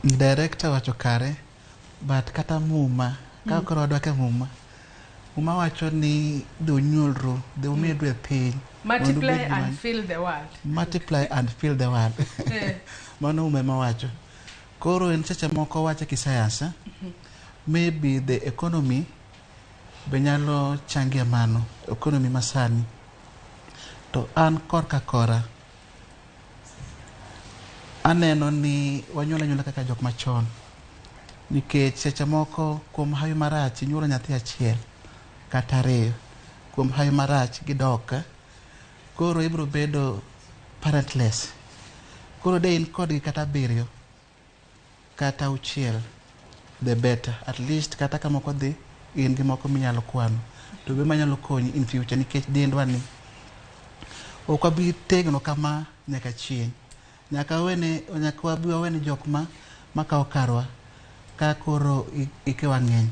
Director wacho kare, but kata Muma, ka koro wadok e Muma, Muma wacho ni dhi unyuolru, dhi umedru e piny. Mondo Multiply ubed and fill the world. Multiply and fill the world. Mano Muma ema wacho. Koro en seche moko wache kisayans, maybe the economy be nyalo changia mano, economy masani. To an korka kora, aneno ni wanyuol anyuola kaka jok machon. Nikech seche moko kuom hawi marach inyuolo nyathi achiel kata ariyo. Kuom hawi marach gidok, koro ibiro bedo parentless. Koro de in kodgi kata abiriyo kata auchiel, the better. At least kata ka moko dhi, in gi moko minyalo kwano. To be manyalo konyi in future, nikech dendwa ni ok wabi tegno kama nyaka chieng'. Nyaka wene, nyaka wabi wawene jok ma makawo karwa ka koro ikewa ng'eny.